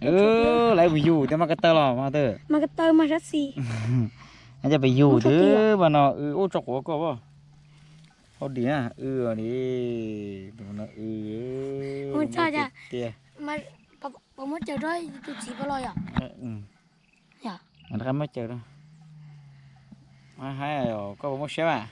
Lawv mus yug tias mas ko taw los mas twb. Mas ko taw mas sab xis. Cov pem yug twb mas no ub tso quav koj as. Hau dim na, ub li, no ub tiag. Puas muab caws rau tus txiv puas los yom? Rov qab muab caws rau. Haib, koj puas muaj siab mas?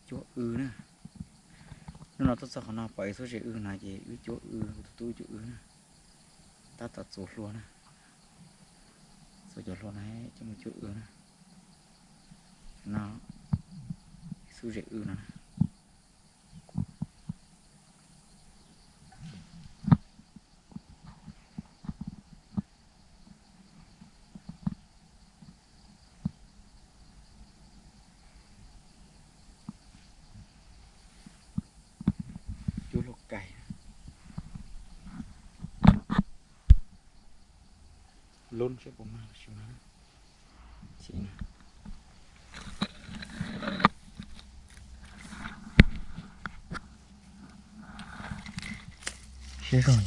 Cuab wb na. Hnub no tuaj txog qhov no pom ib xub zes wb no ces wb cuab wb, kuv tus tub cuab wb na. Tab tom txuas hlua na. Txuas cov hlua no coj mus cuab wb na. No, ib xub zes wb no na. Cuab hlua kais. Lub seb puas mag los sis mas. Siab zog.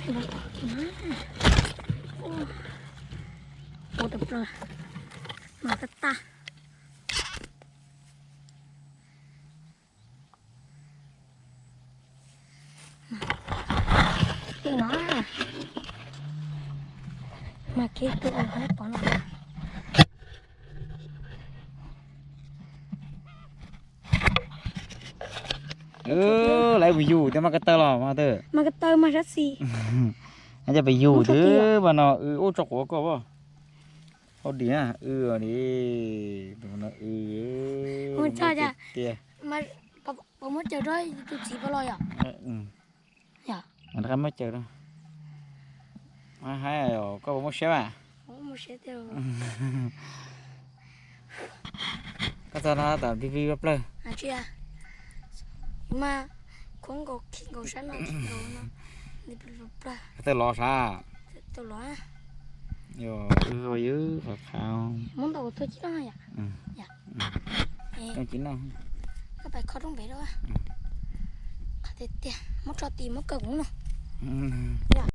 Ua tau plaws mas tag tag. Tej no mas kev tu ua qhov pov no. Lawv mus yug tej mas ko taw los mas twb mas ko taw mas sab xis. Cov pem yug twb mas no ub tso quav koj hauj dim na, ub dim, tus no ub tiag. Puas muab caws rau tus txiv puas los yom? Rov qab muab caws rau. Haib, koj puas muaj siab mas? Koj txog no tom plig plig plawg. Koj tawm los sav? Yog, yog, yog. Muab ntau tus tuaj cib noj yom. Cib noj. Koj pais kho roob pem rau. Qhov tiag tiag muab tso tim muab kaw kuv no.